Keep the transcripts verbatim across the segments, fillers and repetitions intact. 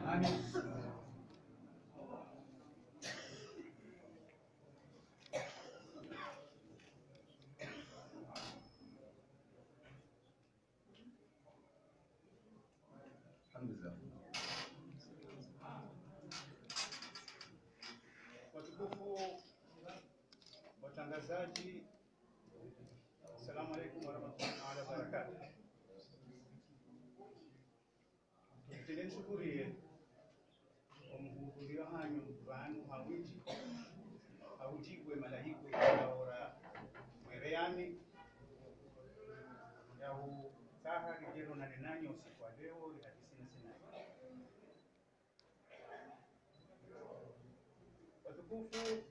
Amin. Alhamdulillah. Watukufu watangazaji, assalamu alaikum warahmatullahi taala wabarakatuh. Tele nishukuriye omuhudhurio hanyu pvanu ha windji, ha udjibu we malaiko ya ora mwereyani, ya utsaha ridje ronane nanyu usiku wa leo, rihadisi nasi nanyu. Watukufu,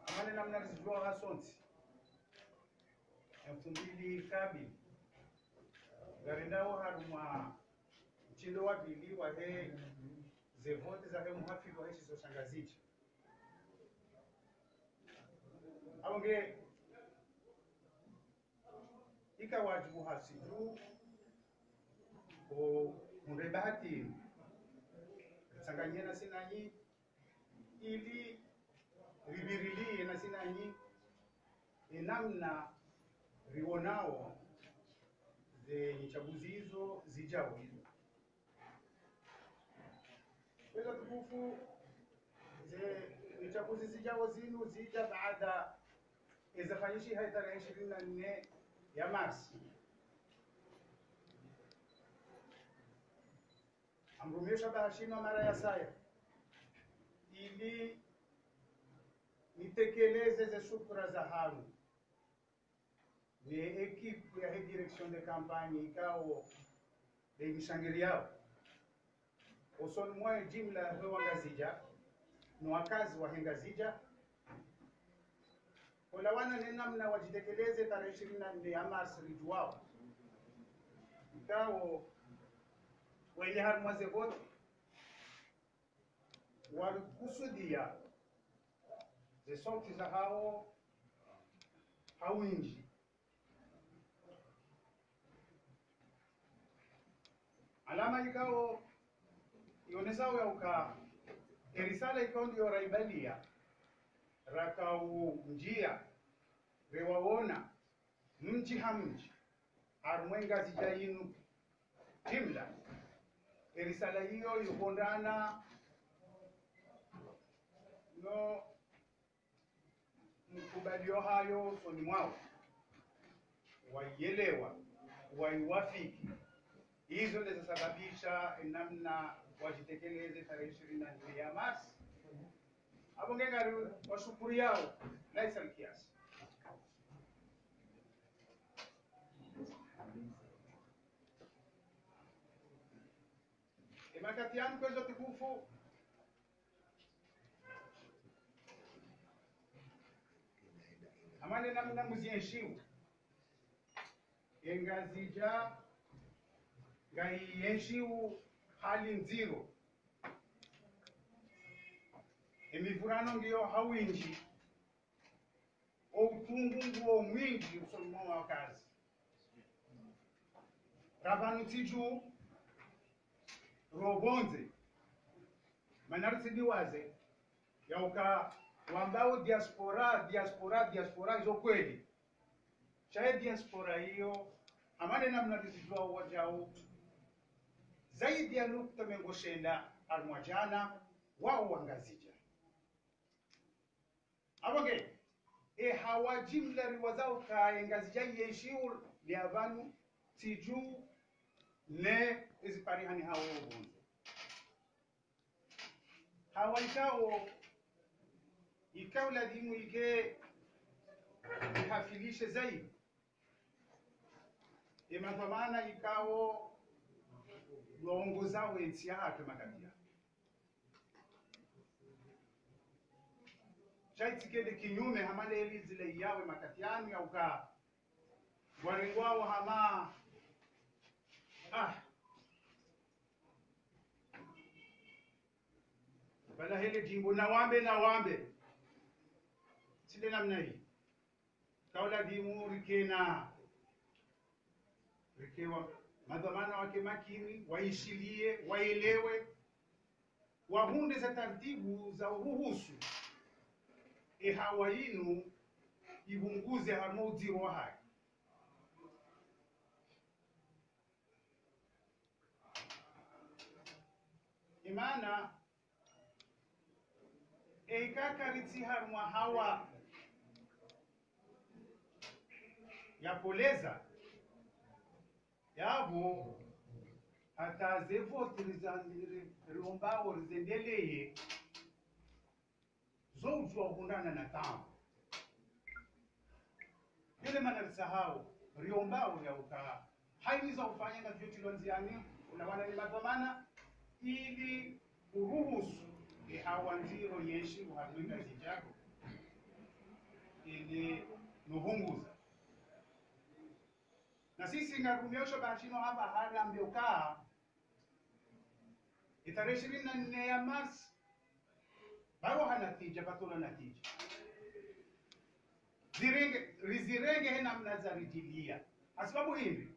hama ne namna rizidjuwao hasontsi, ye mfumbili kabili, ngarendao harumwa mtsindo wa pvili wahe ze vote zahe muhafidhu wahe shisiwa sha Ngazidja. Apvo nge ika wadjibu hasi dju, o, mure bahati, ritsanganye nasi nanyi, ili ripviriliye nasi nanyi, ye namna riwonao ze nyitsaguzi izo zidjao izo. Kwezi watukufu, ze nyitsaguzi zidjao zinu zidja baada eza fanyishiha etarehi ishirini na nne ya Mars. Amrumio shabaha shinu mara ya saya, ili nitekeleze ze shukura zahangu ne ekipu yahe direction de campagne ikao nde inishangiriyao, osoni mwa ye jimla yahe Wangazidja, no wakazi wahe Ngazidja, hulawana ne namna wadjitekeleze tarehi ishirini na nne ya Mars ridjuwao. Ikao, wende harumwa ze vote, warikusudiya ze sauti zahawo ha windji. Alama ikao yonesao ya uka erisala ikao ndiyo raibaliya, rakao ndjiya, rewawona, mdji ha mdji, harumwa ye Ngazidja yinu jimla. Erisala iyo ihondana no mkubaliyo hayo usoni mwawo, wayelewa, wayiwafiki. Izo nde zasababisha enamna wadjitekeleze tarehi ishirini na nne ya Mars. Apvo nge ngariwashukuriyao, laisa alkiasi. Emakati yanu kwezi watukufu, hama ne namna muzienshiwo, ye Ngazidja ngayienshiwo hali ndziro. Emivurano ngiyo ha windji, o utungu nguwo mwindji usoni mwa wakazi. Ra pvanu tsi dju, ro pvondze. Mana ritsidiwaze ya uka wambao diaspora, diaspora, diaspora, izo kweli. Sha ye diaspora iyo, hama ne namna rizidjuwao wadjao zaidi ya nukta mengo shenda harumwa djana, wawo Wangazidja. Apvo nge, ehawa jimla riwazao uka ye Ngazidja yenshiwo, liya pvanu tsi dju ne eziparihani hawo pvondze. Hawa ikao, ikao lazimu ike ihafilishe zaidi emadhwamana ikao ngwaongozao entsi yahatru emakati yanu. Sha itsikende kinyume hama ne elizileyawo emakati yanu ya uka ngwarengwao hama, ah, pvala hele jimbo na wambe, na wambe. Tsi nde namna yi. Kaula dimu rikena, rikewa, Madhwamana wake makini, waishiliye, waelewe, wahundre ze taratibu za uruhusu ye hawa yinu ipvunguze harumwa udziro wahayo. Ye maana, eka karitsi harumwa hawa ya koleza, yapvo hata ze voti riza-, ri-, riombao rizendeleye, zo udjuwa uhundrana na taabu. Yele maana ritsahao, riombao ya uka, hayina za ufanya ngazidjo tilwa ndziani, ulawana ni madhwamana, ili uruhusu ye hawa ndziro yenshi uharumwa Ngazidja, ili nupvunguza. Na sisi ngarumio sho bahati no hamba hana mbio ka, ye tarehi ishirini na nne ya Mars, pvaro ha natija, pvatolwa natija. Zirenge, rizirenge he namna zaridjiliya. Hasibabu hindri?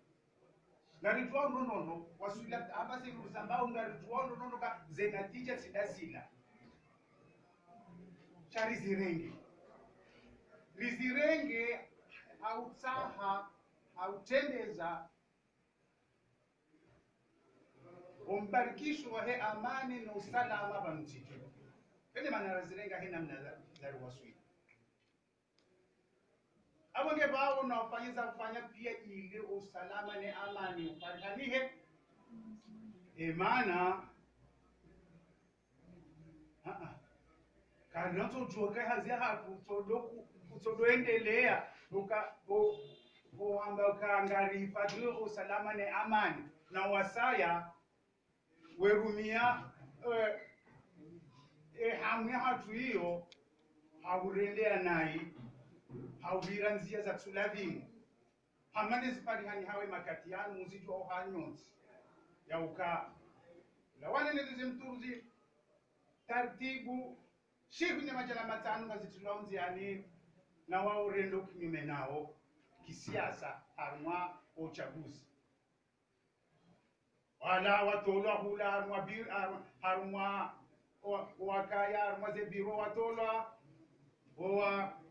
Ngaridjuwa ndrongoo, waswila, hamba se nuru zambao ngaridjuwa ndrongoo ka ze natija tsi nda zila. Sha rizirenge. Rizirenge, ha utsaha, ha utrendeza ombarikisho wahe amani no usalama pvanu ntsi. Yele maana razirenga he namna za, zariwaswili. Apvo nge pvao na ufanya za ufanya pia ili usalama ne amani uparihanihe. Ye maana, ah, ah. Kana tso djoka hazi yahatru, tsodo ku-, tsodo endeleya, uka, o, o amba uka ngarihifadhwi usalama ne amani, na wasaya, werumia, eh, ye hamu yahatru iyo, ha urendeya nayi, ha upvira ndzia za tsuladhimu. Hama ne ziparihani hawe makati yanu, muzidjuwa oha nyontsi. Ya uka, la wane ne deuxième tour zi taratibu, shihwi ne madjana matsanu ngazitrilwao ndziani, na wao rendo kinyume nao, kisiasa, harumwa o uchaguzi. Wala watolwa hula harumwa bi-, harumwa, harumwa, wa-, wakaya harumwa ze biro watolwa, owa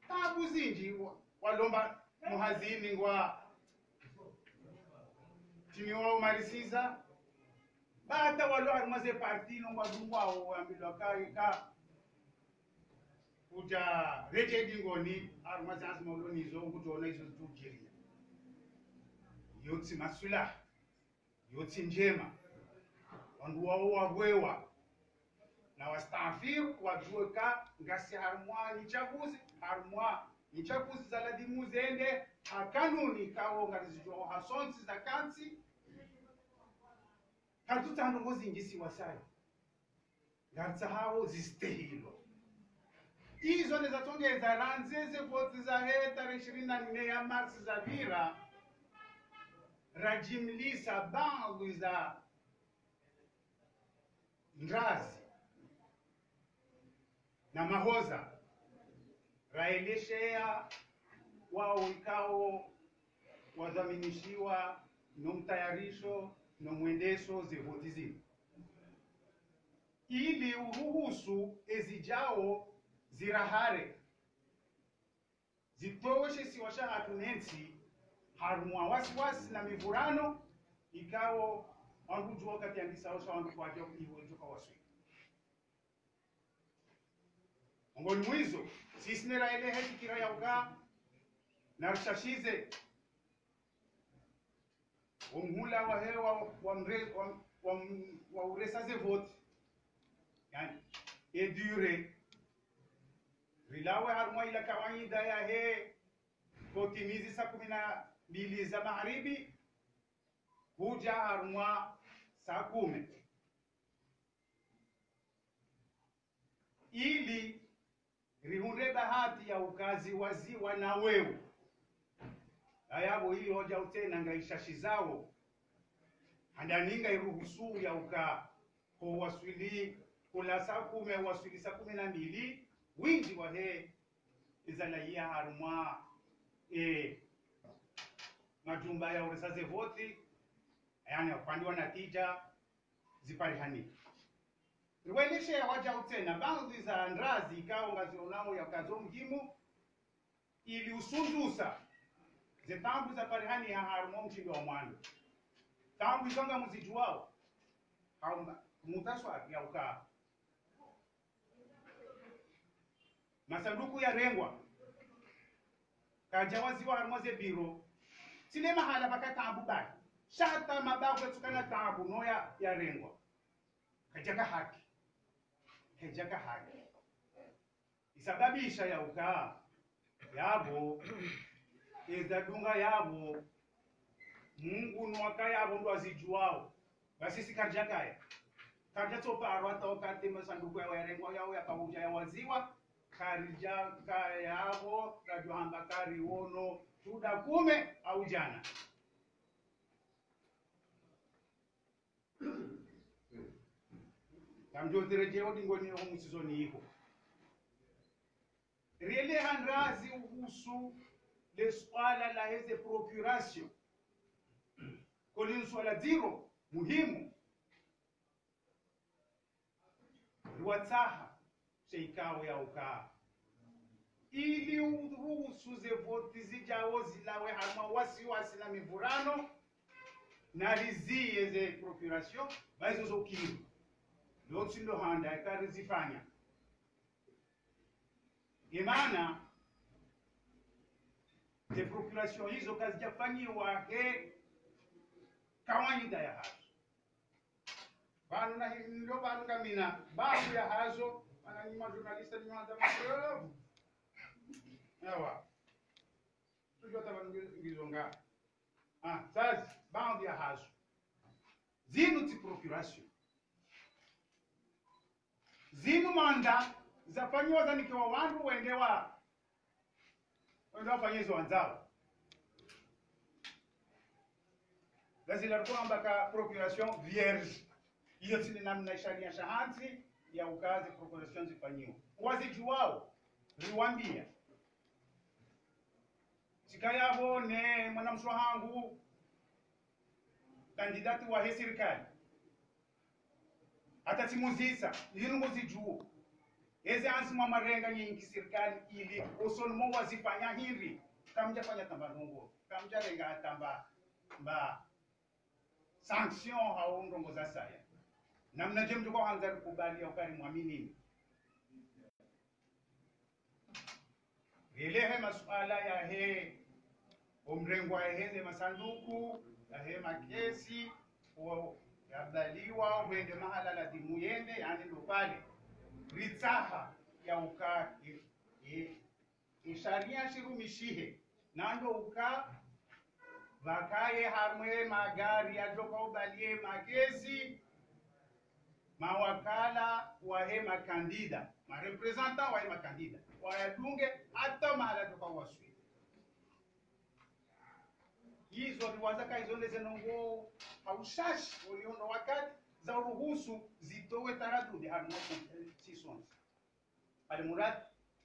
taabu zindji, wa-, walomba muhazini ngwa tini wao marisiza, ba hata walo harumwa ze parti no ngwa dungwao wambilwa ka, ka, kudja redjei dingoni, harumwa ze azma ulo nizo, ngudjo ona izo zidjo djiriya. Yo tsi maswilaha, yo tsi ndjema. Wandru wao wahwewa. Na wastaanfiru, wadjuwe ka, ngasi harumwa nyi tsaguzi, harumwa nyi tsaguzi za ladhimu zende, ha kanuni kawo ngarizidjuwao ha sontsi za kantsi, karitsutsaha ndrongoo zindji si wasaya. Ngaritsahawo zistehilwa. Izo ne zatsongeza randzi ze voti zahe tarehi ishirini na nne ya Mars zapvira, rajimlisa baadhwi za ndrazi na mahoza, raelesheya wao ikao wadhwaminishiwa no mtayarisho no mwendeso ze voti zinu. Ili uruhusu ezidjao zirahare, zitowe she isiwa shahatru ne ntsi harumwa wasiwasi na mivurano, ikao wandru djuwa wakati yandisa osha wandru kwadja iwo djoka waswili. Ongoni mwizo, sisi ne raelehe fikira ya uka, na rishashize, omhula wahe wa, wa mre-, wa, wa, wa uresa ze voti. Yaani, e durée, rilawe harumwa ila kawaida yahe, kotimizi saa kumi na mbili za magharibi, hudja harumwa saa kumi. Ili rihundre bahati ya uka ziwaziwa na weu. Ayapvo iyo djau tsena ngaishashizao. Handani ngairuhusu ya uka ho waswili, hula saa kumi waswili saa kumi na mbili, windji wahe izalayiya harumwa, eh, majumba ya uresa ze voti, Yaani, upande wa natija, ziparihani. Riweleshe ya wajau tsena, baadhwi za ndrazi ikao ngazionao yakazo muhimu, ili usundusa ze taabu zaparihani ha harumwa mshindo wa mwando. Taabu izo ngamuzijuao, hau ma-, mutaswa ya uka masanduku yarengwa, kayajawaziwa harumwa ze biro. Tsi ne mahala paka taabu bahi. Shata mabavu yatsukana taabu no ya, yarengwa. Kajaka haki. Kajaka haki. Isababisha ya uka yapvo, eza dunga yapvo, Mungu no waka yapvo ndo azijuao. Basi si kajakaya. Kaja tsoparwa hata wakati masanduku yao yarengwa yao yakauja yawaziwa. Karijaka yapvo, rajuhamba kariwono, tuda kume, au jana. Kamjo zireje odingoni yo musizoni iko. Rieleha ndrazi uhusu le swala la heze procuration. Koli ni swala dziro, muhimu. Riwatsaha, she ikao ya uka. Ili uruhusu ze voti zijao zilawe harumwa wasiwasi na mivurano, na riziye ze procuration, ba izo zo kiri. Lo tsi ndo handa, eka rizifanya. Imana, ze procuration izo kazijafanyiwa he kawaida ya hazo. Pvanu na hi-, ndo pvanu ngamina, baadhwi ya hazo, mana nyi ma journaliste nyi manda mapreuve. Ewa. Tujua taba ngi-, ngizo nga. Ah, sasa, baadhwi ya hazo. Zinu tsi procuration. Zinu manda zafanyiwa zanikiwa wandru wende wa, wende wafanye izo wandzao. Gazila riko amba ka procuration vierge. Iyo tsi ni namna isharia sha hantsi ya uka ze procuration zifanyiwa. Wazijuao, riwambia. Tsikaya pvo ne mwanamshe hangu, kandidati wa he sirikali. Hata tsimuzisa, yinu muzijuo. Eze hantsi mwa marenga nyingi sirikali ili, usoni mwa wazifanya hindri, kamjafanya tamba ndrongo, kamjarenga tamba mba sanction hau ndrongo za saya. Namna je mdjo handza rikubali ya uka rimwaminini. Rielehe masuala yahe, omrengwa yahe ze masanduku, yahe makesi, o yabaliwa, wende mahala ladhimu yende, yaani ndo pvale. Ritsaha ya uka, e, e, isharia shirumishihe. Na ndo uka, pvakaye harumwa magari yadjoka ubaliye makesi, mawakala wahe makandida, ma représentants wahe makandida, wayadunge hata mahala djoka waswili. Izo riwaza ka izo ndeze ndrongo ha ushashi, oliho ndo wakati, za uruhusu zitowe taradudi harumwa sisonsi. Alimuradi,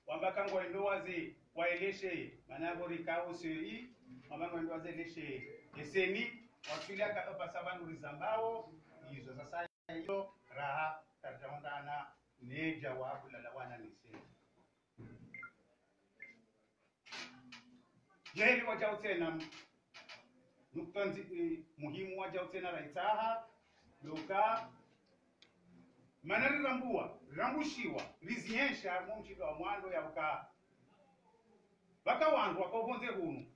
wamba ka ngwendo waze, waeleshe, mana yapvo rikao C E I, wamba ngwendo waze eleshe, eseni, watwilia ka opa saba nuri zambao, izo sasa iyo, raha, karidja hondana, ne jawabu lalawana ni seni. Yeli wajau tsena, nukta nzi-, eh, muhimu wajau tsena raitsaha, loka, mana rirambua, rirambushiwa, riziensha, harumwa mshindo wa mwando ya uka. Pvaka wandru waka upvondze hunu,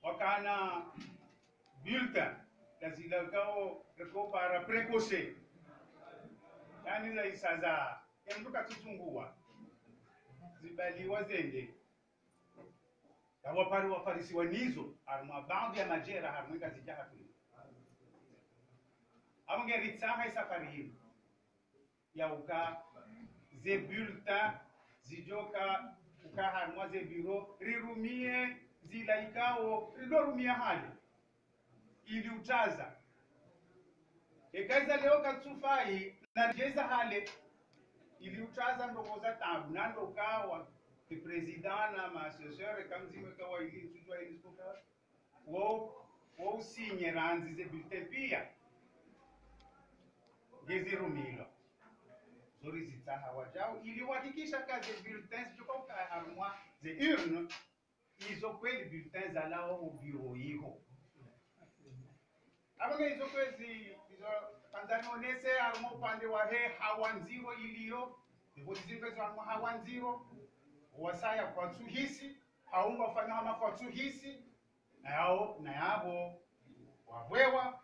wakana bulletin, kazila kao, reko para précoce. Yaani za isa za, emdru katsutsungua. Zibaliwa zende. Kawapari waparisiwa nizo, harumwa baadhwi ya majera, harumwa ika zidja hatuli. Apvo nge ritsaha isafari hinu. Ya uka, ze bulletin, zidjoka, uka harumwa ze biro, rirumie, zila ikao, ridorumia hale. Ili utaza. Eka iza leo katsufai, na jeza hale. Ili utaza ndrongo za tabu, na ndo kawa, ki président na ma assesseur, eka mdzima kawa ili, tsujua ili suka. Wo, wo usinye randzi ze bulletin pia. Ngezi rumilwa. Zo rizitsaha wadjau, ili wahakikisha ka ze bulletin zidjo uka harumwa ze urne, izo kweli bulletin zalawa o bureau iho. Apvo nge izo kwezi, izo, handza nionese harumwa upande wahe hawa ndziro iliyo, ivo zizimbe zo harumwa hawa ndziro, wasaya kwatsuhisi, hau ngwafanya hama kwatsuhisi, na yao, na yapvo, wahwewa,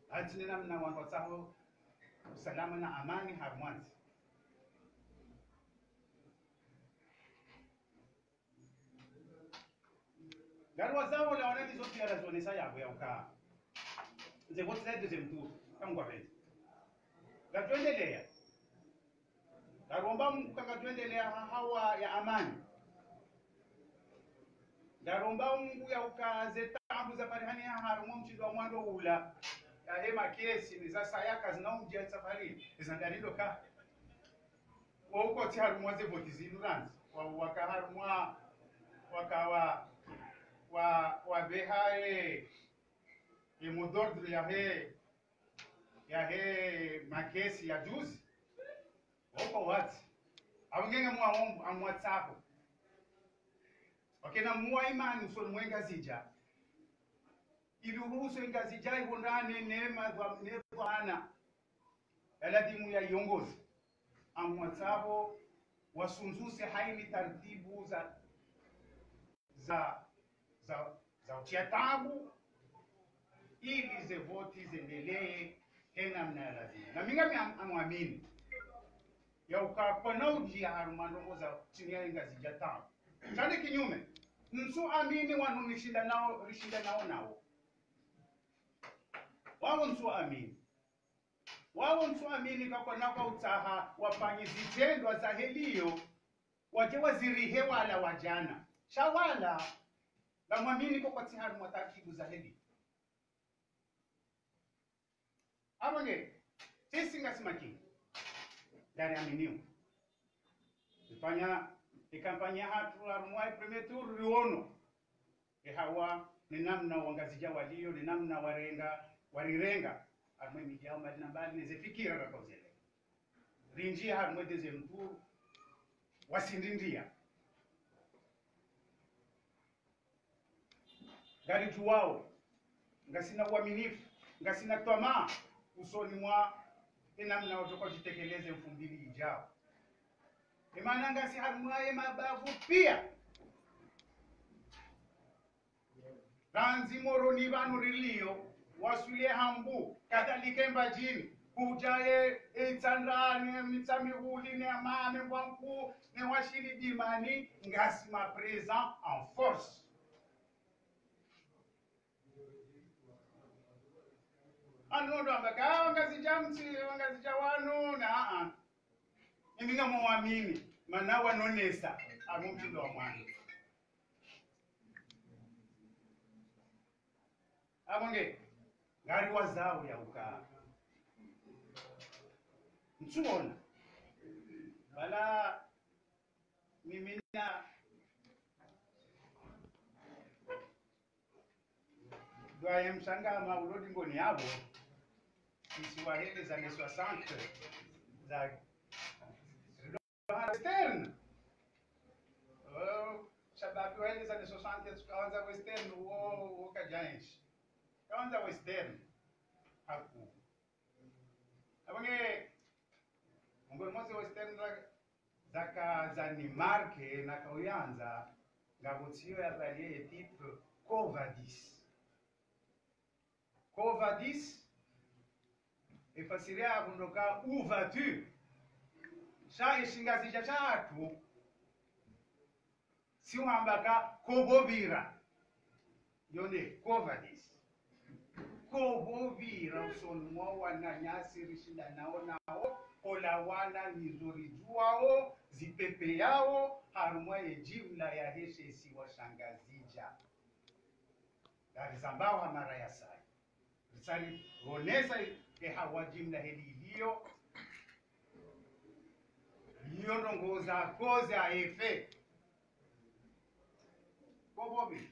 hantsi ne namna wandru watsaho usalama na amani harumwa ntsi. Ngari wazao la wana ndizo pia razonesa yapvo ya uka. Nze vote za deuxième tour, kamwe kwapvendze. Ngatwendelea. Ngaromba Mungu ka ngatwendelea ha hawa ya amani. Ngaromba Mungu ya uka ze taabu za parihani ya harumwa mshindo wa mwando ula. Ya hema kesi, ni za saya kazina umdja safari. Eza ndalindo ka. Wo uko tsi harumwa ze vote zinu randzi. Wa, waka harumwa, waka wa, wa, wa beha e, e mot d'ordre yahe, yahe makesi ya juzi. Wo uko watsi. Apvo nge ngamwaomba, amwatsaho. Wakena muwa imani usoni mwe Ngazidja. Ili uruhusu Ngazidja ihondane ne madhwa-, ne dhwamana. Ya lazimu ya iongozi. Amwatsaho wasunzuse haini taratibu za, za, za, za utia taabu, ili ze vote zendelee he namna ya lazimu. Na mi ngami am-, amwamini. Ya uka kwana udjia harumwa ndrongoo za tsini ya Ngazidja taabu. Shani kinyume, ntsu amini wanu rishinda nao, rishinda nao nao. Wao ntsu amini. Wao ntsu amini ka kwana kwa utsaha wafanye zitrendwa za heliyo, wadje wazirihe wala wadjana. Sha wala, ngamwamini ko kwatsi harumwa taratibu za heliyo. Apvo nge, sisi ngasi makini. Ndari aminiwo. Rifanya, e kampanye yahatru harumwa e premier tour riono. E hawa, ne namna Wangazidja waliyo, ne namna warenga, warirenga. Harumwa e midji yawo mbali na mbali, ne ze fikira rakozele. Rindjia harumwa e deuxième tour, wasindindia. Ngaridjuwao, ngasina uaminifu, ngasina twamaa, usoni mwa e namna wadjo kwa djitekeleze mfumbili idjao. E mana ngasi harumwa ye mabavu pia. Randzi Moroni pvanu riliyo, waswili Hambu, kadhalika Mbadjini, kudja ye, e Itsandrani, Mitsamihuli, ne Amame, Mbwankuu, ne Washili Dimani, ngasi ma présents en force. Anu ndo amba ka Wangazidja mtsi, Wangazidja wanu, na, a, a. Imi ngamwamini, mana wanonesa, harumwa mshindo wa mwando. Apvo nge, ngari wazao ya uka. Ntsuona. Bala mimi na Doyen Mshangama ulodi ngoni yapvo, sisi wahe les années soixante za western. Oh, shababi wahe les années soixante, tsukawandza western, wo, wo kadjaenshi. Kawandza western. Haku. Apvo nge, mongoni mwa ze western za zaka zanimarqué nakauyandza, ngapvo tsiyo ya baliye ye titre Quo vadis. Quo vadis, e fasiri yapvo ndo ka où vas-tu? Sha e Shingazidja shatru, si wamba ka kopvo pvira. Yo nde, quo vadis. Kopvo pvira usoni mwa wananyasi rishinda nao nao, ola wana nizo ridjuwao, zipvepveyao, harumwa ye jimla yahe she isiwa sha Ngazidja. Ngarizambao ha mara ya saya. Risari ronesa e hawa jimla heli iliyo. Iyo ndrongoo za cause à effet. Kopvo pvi.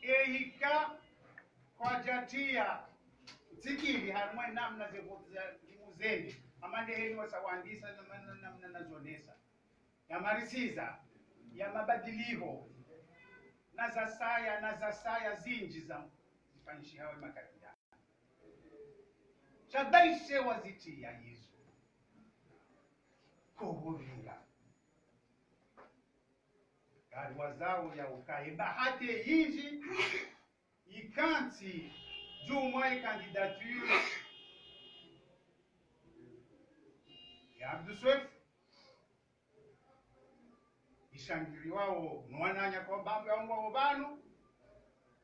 Ehika kwadjatria tsikili harumwa namna ze voti za kimuzembe, hama nde heni wasa wandisa na namna, namna nazonesa. Ya marisiza, ya mabadiliho, na zasaya, na zasaya zindji za zifanyishihawo makati ya. Sha baishe wazitria izo. Kovovinga. Kari wazao ya ukaye bahati yindji, ikantsi djumwa ye candidature ya Abdou Soefo, ishangiriwawo no wananya kwa bambe wangwawo pvanu,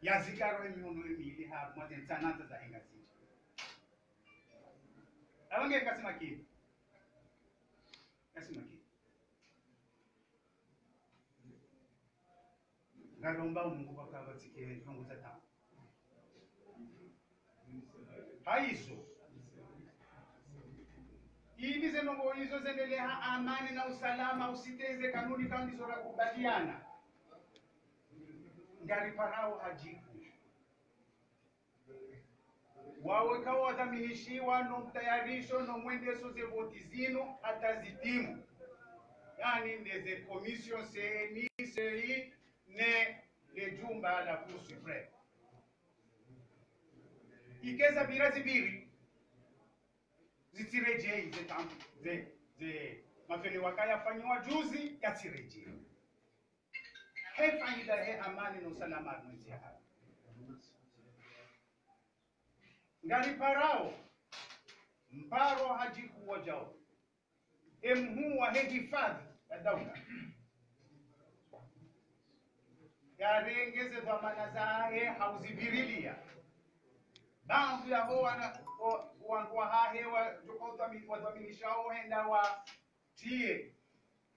yazikaro emihono emili harumwa ze ntsanantsa za Ngazidja. Awange ngasi makini. Ngasi makini. Ngaromba Mungu pvaka pvatsike ndrongoo za tamu. Haizo. Ili ze ndrongoo izo zendelee ha amani na usalama, usiteze kanuni kambi zo rakubaliana. Ngariparao hadjiku. Wawo ikao wadhaminishiwa no mtayarisho no mwendeso ze voti zinu hata zitimu. Yaani nde ze commission C E N I, C E I, ne le djumba la Cour suprême. Ikeza pvira zipviri, zitsiredjei ze tampu, ze, ze mafele waka yafanyiwa juzi, yatsiredjei. He faida he amani no usalama harumwa entsi yahatru. Ngariparao, mparo hadjiku wadjao. Emhuu wahe hifadhwi ya daula yarenge ze dhwamana zahe ha uzipvirilia. Baadhwi yaho wana, wa, wa, wahahe wa, wadhwami-, wadhwaminishawo henda wa tie,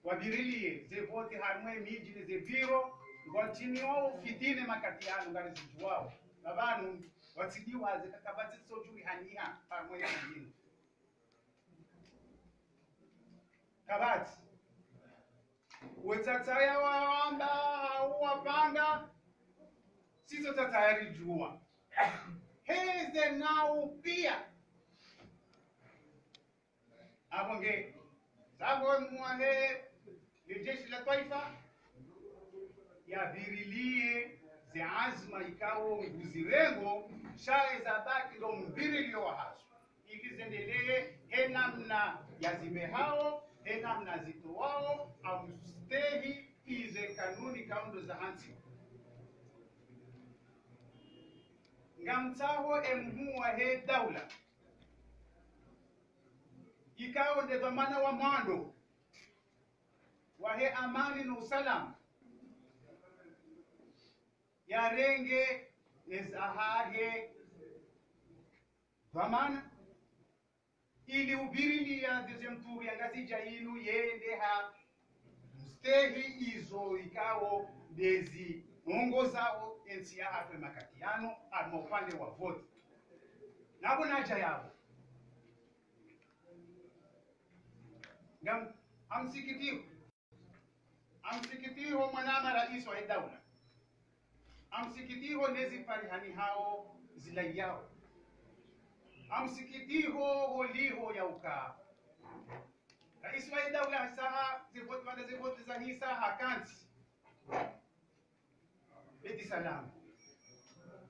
wapvirilie ze voti harumwa emidji ne ze pviro, ngwatiniwao fitine makati yanu ngarizidjuwao. Na pvanu watsidiwaze kakapvatsi sojuri haniha harumwa emidji inu. Kapvatsi. Wetsatsaya wawamba, hau wapanga, sitso tsatsaya ridjuwa. Heze nao pia. Apvo nge, sabo mwahe, le jeshi la twaifa, yapvirilie ze azma ikao nguzirengo, sha eza baki ndo mpvirilio wahazo. Ili zendelee, he namna yazipvehao, he namna zitowao, ha ustehi, ize kanuni kaundo za hantsi. Ngamtsaho emhuu wahe daula. Ikao nde dhwamana wa mwando wahe amani no usalama, yarenge ezahahe dhwamana ili upvirilia deuxième tour ya Ngazidja inu yende ha mustehi izo ikao ndezi ongozao entsi yahatru makati yanu, harumwa upande wa voti. Napvo nadja yapvo. Ngam, ha msikitiho. Ha msikitiho mwanama raisi wahe daula. Ha msikitiho nezi parihanihao zilayao. Ha msikitiho holiho ya uka raisi wahe daula hisa ha ze voti, pvanda ze voti zahisa hakantsi Beit Salam.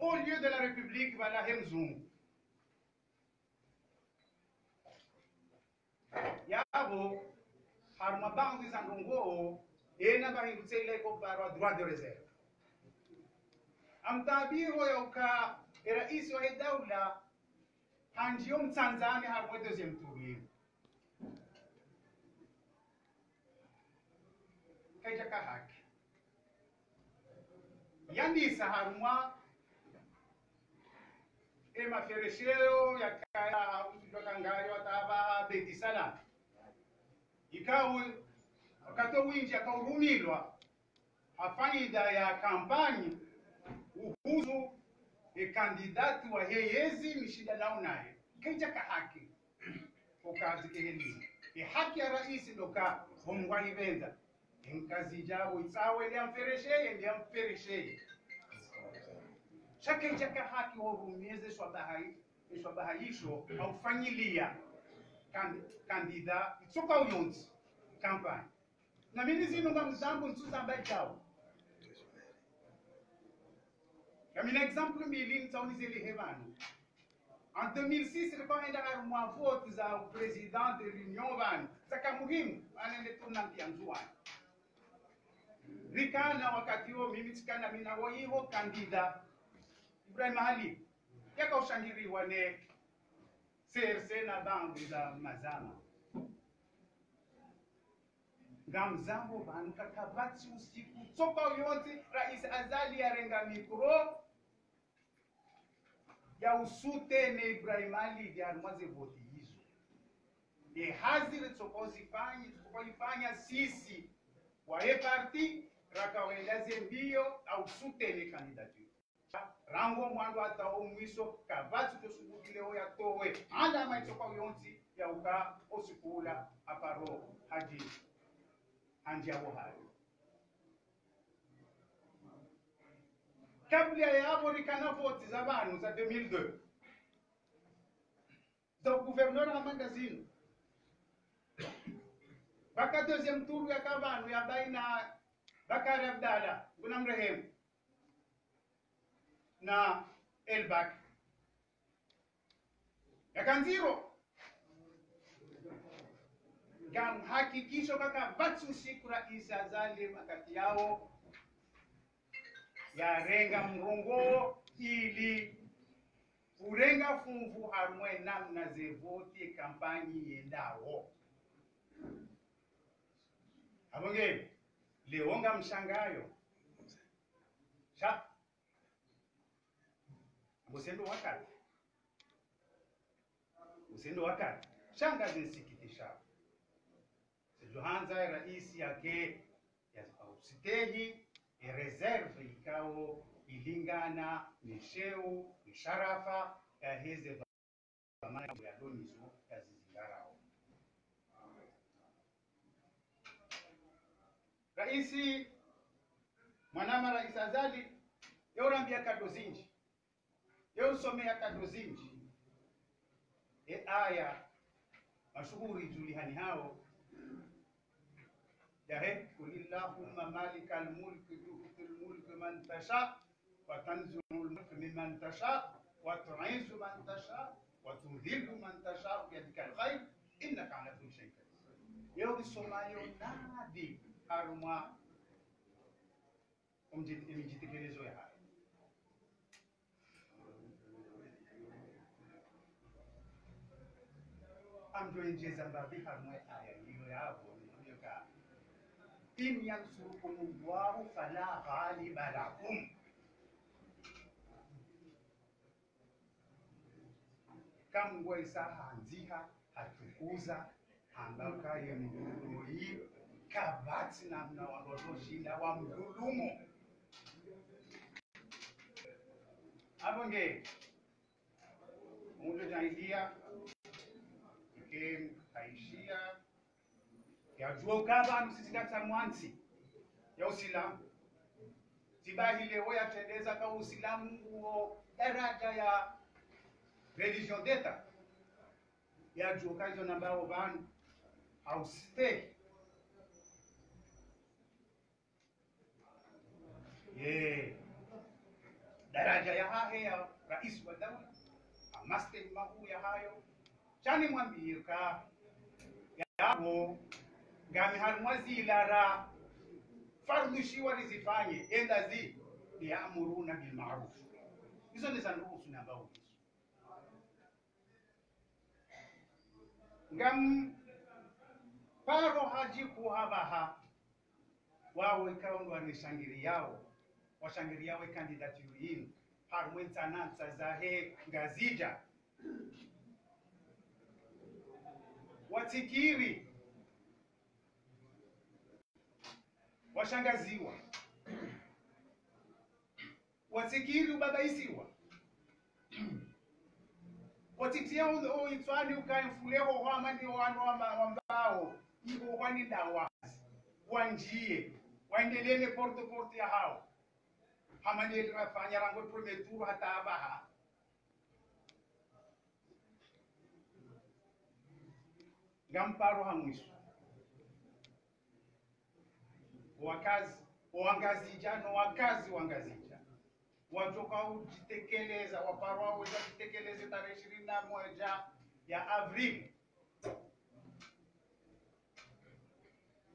Au lieu de la République, pvala he mzungu. Yapvo, harumwa baadhwi za ndrongoo, ena pvahindru tsi ila iko pvarwa droit de réserve. Ha mtaabiho ya uka, e raisi wahe daula, hanjiyo mtsandzani harumwa deuxième tour inu. Kaidjaka haki. Yandisa harumwa emaferesheo yakaya ha utsudjwa kangayo hata pvaha Beit Salam. Ikao, wakati windji yakao uhumilwa ha faida ya kampanyi uhusu e kandidati wahe yezi mshindanao naye. Kaidjaka haki. Uka zike heli. E haki ya raisi ndo ka, ho Mngu ahipvendza. E Mngazidja, wo itsawe, nde amferesheye, nde amferesheye. Sha kayidjaka haki wo rumie ze shwabaha i-, ze shwabaha isho, ha ufanyiliya kandi-, kandida itsoka uyontsi campagne. Na mimi zinu ngamzambo ntsu zamba djau. Ngamina exemple mbili nitsaonizelehe pvanu. En deux mille six, rikahenda harumwa vote za président de l'Union pvanu. Zaka muhimu, pvanu nde tournante ya Ndzuwani. Rikana wakati wo, mimi tsikana mina wo iho kandida. Ibrahim Ali, yaka ushangiriwa ne C R C na bangu za mazama. Ngamzambo pvanu kakapvatsi usiku, tsoka uyontsi, Rais Azali yarenga micro, ya usoutenir Ibrahim Ali, ya harumwa ze vote izo. Ye hazi ritsoka uzifanyi-, ritsoka uifanya sisi, wahe parti, raka wenda ze mbio, ha usoutenir candidature. Rangu mwando hata o mwiso, kapvatsi tsosubutu leo yatowe alama itsoka uyontsi ya uka osiku ula aparo hadji, handji yapvo hayo. Kabla yapvo rikana vote za pvanu za deux mille deux. Donc, gouverneur hama ndazinu. Pvaka deuxième tour yaka pvanu ya baina Bakari Abdallah, Mngu namrehemu, na Elbak. Yaka ndziro. Ngamhakikisho kakapvatsi usiku Rais Azali wakati yawo yarenga mrongoo ili urenga funvu harumwa ye namna ze vote, kampanyi yendawo. Apvo nge, leo ngamshangayo. Sha, apvo sendo wakati. Usendo wakati. Sha ngazinsikitisha. Sidjuhandza ye raisi yake ya ustehi, ye réserve ikao ilingana ne sheo, ne sharafa, yaheze dhwamana ya donizo, ya zizingarao. Raisi, mwanama Raisi Azali, ye urambia nkado zindji. Ye usomea nkado zindji. Ye aya mashuhuri djulihani hawo. Yahe, قل اللهم مالك الملك تؤتي الملك من تشاء وتنزع الملك ممن تشاء وتعز من تشاء وتذل من تشاء بيدك الخير إنك على كل شيء قدير. Ye uisoma yo nadi harumwa omdji-, emidjitekelezo yahayo. Amdjo endjeza mbapvi harumwa ye aya iyo yapvo, iyo ka, إن ينصركم الله فلا غالب لكم. Kamwe ngwaisa handziha, hatukuza, hamba kaye mdru uyi, kapvatsi namna wandru wadjoshinda wamdhulumu. Apvo nge, mdru djailia, ike haishia, yadjuwa uka pvanu sisi ngatsi mwantsi ya Usilamu. Tsi bahi leo yatrendeza ka Usilamu nguwo daraja ya religion d'État. Yadjuwa uka izo nambao pvanu, haustehi. Ye daraja yahahe ya raisi wa daula, hamastehi mahuu yahayo. Sha nimwambiye ka, yapvo, ngami harumwa zila rafardhishiwa rizifanye, enda zi, يأمرون بالمعروف. Izo nde za nduhusu nambao izo. Ngam paro hadji kuhapvaha, wawo ikao ndo wanishangiriyao, washangiriyao ye candidature yinu, harumwa ye ntsanantsa zahe Ngazidja. Watsikiri, washangaziwa. Watsikiri ubabaisiwa. Watsitia o, o itswani ukaye mfuleho hwamba ni wanu wamba, wambao, iho hwani ndawazi. Wandjiye, waendelee ne porte porte yahawo. Hama ndeli rafanya rangu premier tour hata apvaha. Ngamparo ha mwiso. Wakazi, wangazidja, no wakazi wangazidja. Wadjoka udjitekeleza, waparwa weza djitekeleze tarehi ishirini na moja ya avril.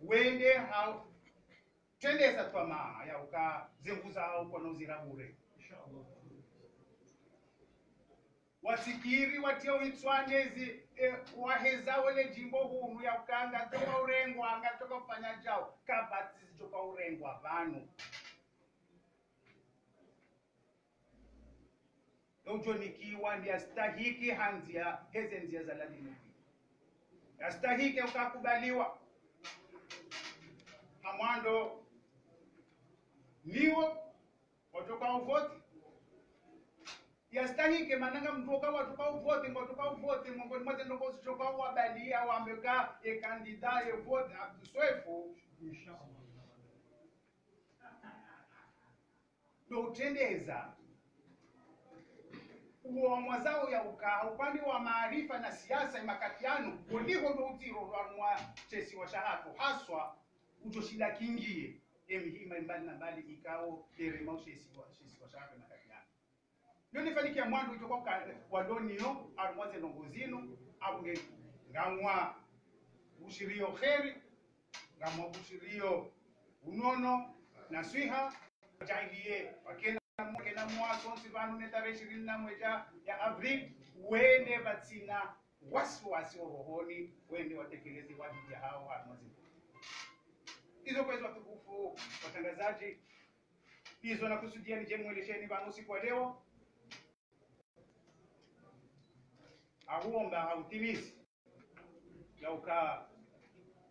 Wende hau, trendeza twamaa ya uka zengu zahao kwa no zira bure. Wasikiri watia witswanezi, eh, waheza wele djimbo hunu ya uka ngadjoka urengwa, ngadjoka ufanya djao, kapvatsi zidjoka urengwa pvanu. Udjo nikiwa ndi yastahiki ha ndzia, heze ndzia za ladhimu. Yastahiki uka kubaliwa. Ha mwando niwo wadjoka uvote. Yastahiki mana nga mndru uka wadjoka uvote, ngwadjoka uvote, mongoni mwa ze ndrongoo zidjoka uwabalia, wambe ka ye candidat ye vote Abdou Soefo. Inshallah. Ndo utrendeza. Uwo mwazao ya uka, upande wa maarifa na siasa imakati yanu, uliho ndo udziro lwa mwa she isiwa shahatru, haswa udjo shinda kingie, emihima mbali na mbali ikao, erema she isiwa, she isiwa shahatru imakati yanu. Ndo nifanikia mwando idjo kwa ka-, wadoniyo, harumwa ze ndrongoo zinu, abunge ngamwa bushiriyo kheri, ngamwa bushiriyo unono, na swiha, djaanliye, wakena, wakena mwaso, ntsi pvanu ne tarehi ishirini na moja ya avril, wende pvatsina wasiwasi orohoni, wende watekeleze wadjibu yahao harumwa ze ndrongoo. Izo kwezi watukufu, watrangazadji, izo nakusudia nidje nimwelesheni pvanu usiku wa leo. Ahuomba, ahutimizi. Ya uka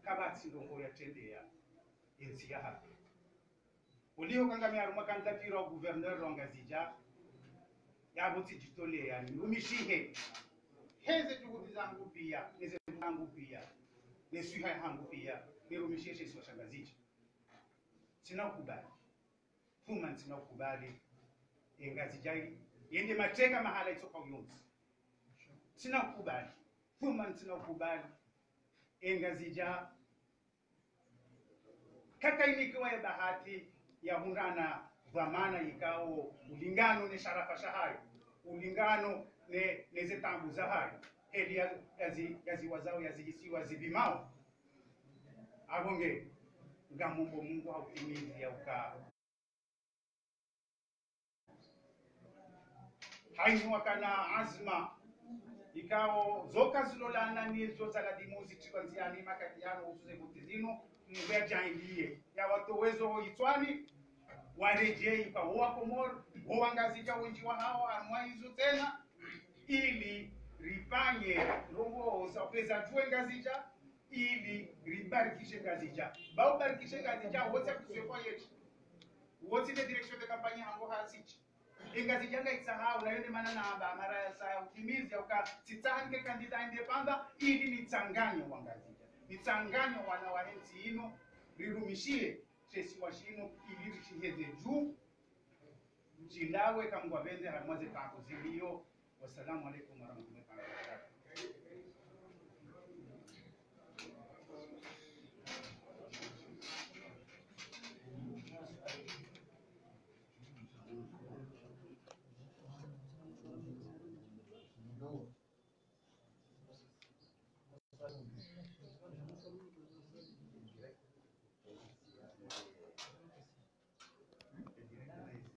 kapvatsi ndrongoo ya trendea entsi yahatru. Uliho kangami harumwa candidature wa gouverneur wa Ngazidja, yapvo tsidjitolea nirumishihe. Heze juhudi zangu pia, neze zangu pia, ne swiha yahangu pia, nirumishihe she isiwa sha Ngazidja. Tsina ukubali. Thumma ntsina ukubali, e Ngazidja yende mateka mahala itsoka uyontsi. Ntsina ukubali. Thumma ntsina ukubali, e Ngazidja kakainikiwa ye bahati ya hundrana dhwamana ikao ulingano ne sharafa shahayo, ulingano ne, ne ze taabu zahayo, heli ya, yazi, yaziwazao, yazihisiwa, zipvimao. Apvo nge, ngamomba Mungu hautimizi ya uka haini wakana azma, ikao zoka zilolana nizo za ladhimu zitriwa ndziani makati yanu uhusu ze vote zinu, Mungu yadjaanliye, yawatowe zo ho itswani, waredjei pa wo wa Komori, wo wa Ngazidja wendji wahao, harumwa izo tsena, ili rifanye ndrongoo za upveza djuwe Ngazidja, ili ribarikishe Ngazidja. Ba ubarikishe Ngazidja, wotsi akuswe kwa yetsi. Wotsi ne direction de campagne hangu hasitsi. E Ngazidja ngaitsahao, na yo nde mana namba mara ya saya utimizi ya uka tsitsaha nike candidat indépendant, ili nitsanganye wa Ngazidja. Nitsanganye wana wa hentsi inu, rirumishihe she isiwa shinu, ili rishiheze dju, shilawe kamgwa pvendze harumwa ze taabu ziliyo. Wassalamu alaikum warahmatullahi wabarakatuh.